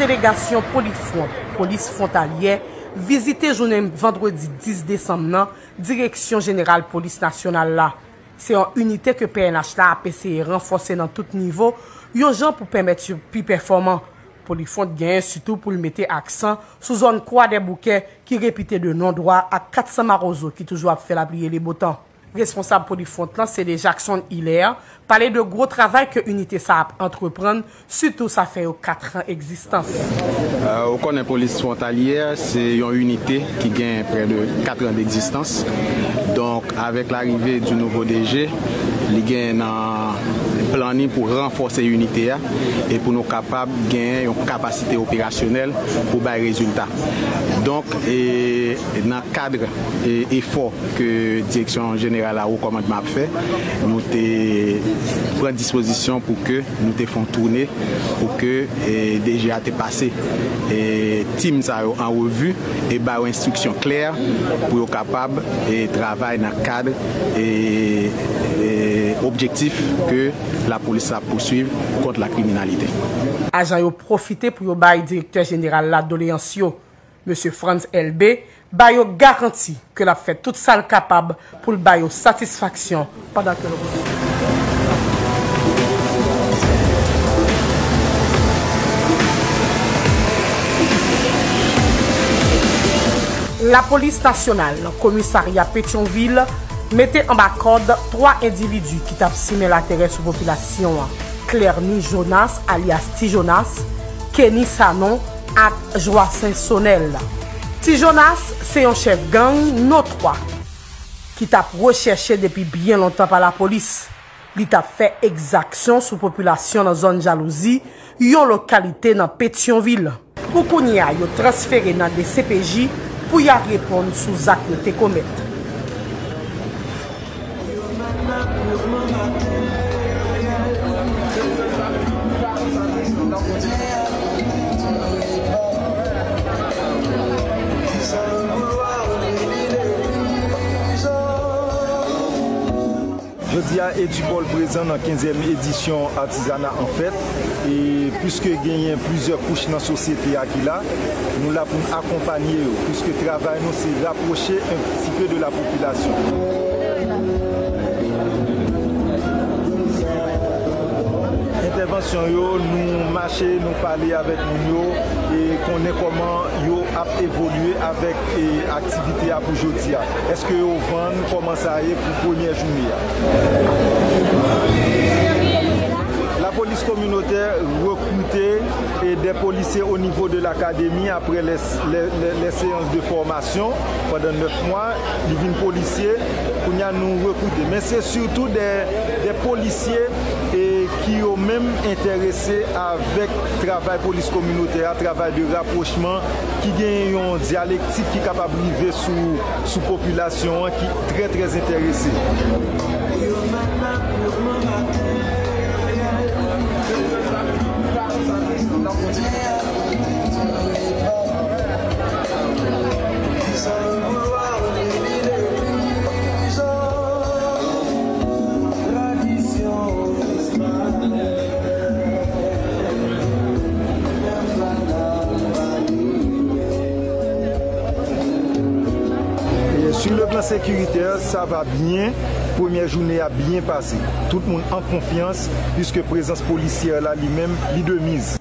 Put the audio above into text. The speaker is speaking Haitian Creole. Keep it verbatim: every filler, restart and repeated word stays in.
Delegasyon Polifwont, Polis Fwontalyè, vizite jounen vandredi dis desanm nan direksyon jeneral polis nasyonal la. Se yon inite ke P N H la ap eseye ranfòse nan tout nivo, yon jan pou pèmèt yo pi pèfòman. Polifwont genyen sitou pou l mete aksan sou zòn Kwadèboukè ki repite de non dwa ak kat san mawozo ki toujou ap fè lapli e lebotan. Responsab Polifwont lan, se de Jackson Hilaire, pale de gwo travay ke inite sa ap antreprann, sitou sa fè yo kat an egzistans. Euh, ou konnen Polis Fwontalyè, se yon inite ki gen près de quatre ans d'existence. Donk, avèk larive du nouveau D G, li gen nan plan ni pou ranfòse inite a e pou nou kapab gen yon kapasite operasyonèl pou bay rezilta. Donk, e, nan kad, e, efò ke direksyon jeneral a wo kòmandman ap fè, nou te pran dispozisyon pou ke nou te fè yon toune pou ke, e, D G a te pase, e, tim sa yo an revi e ba yo enstriksyon klè pou yo kapab, e, travay nan kad, e, e, objektif ke lapolis la pouswiv kont la kriminalite. Ajan yo pwofite pou yo bay direktè jeneral la doleyans yo. Mesye Frantz Elbé ba yo garanti ke l ap fè tout sa l kapab pou l ba yo satisfaksyon pandan ke l rete. Lapolis nasyonal nan komisarya Petyonvil mete anba kòd twa endividi ki t ap simen laterè sou popilasyon an, Clerny Jonas alyas Ti Jonas, Kenny Sanon ak Joacin Sonel. Ti Jonas se yon chèf gang notwa ki t ap rechèche depi byen lontan pa lapolis. Li t ap fè egzaksyon sou popilasyon nan zòn Jalouzi, yon lokalite nan Petyonvil. Pou kounye a, yo transfere nan D C P J pou y a reponn sou zak yo te komèt. Jodi a, Edupol prezan nan kenzyèm edisyon Artisanat en Fête. E piske genyen plizyè kouch nan sosyete a ki la, nou la pou n akonpanye yo, piske travay nou se rapwoche un petit peu de la population. Entèvansyon yo, nou mache, nou pale avèk moun yo, e konnen kòman yo ap evolye avèk, e, aktivite a pou jodi a. Èske yo vann? Kòman sa ye pou premyè jounen an? Lapolis kominotè rekrite, e, des policiers au niveau de l'académie après les, les, les, les séances de formation pendant neuf mois. Li vin polisye, kounye a nou rekrite. Men se sitou des, des policiers, e, ki yo menm enterese avèk travay polis kominotè a, travay de rapwochman, ki gen yon dyalektik ki kapab rive sou, sou popilasyon an ki trè, trè enterese. Sur le plan sécuritaire, ça va bien. Premyè jounen a byen pase. Tout moun an konfyans, piske prezans polisyè la li menm, li de miz.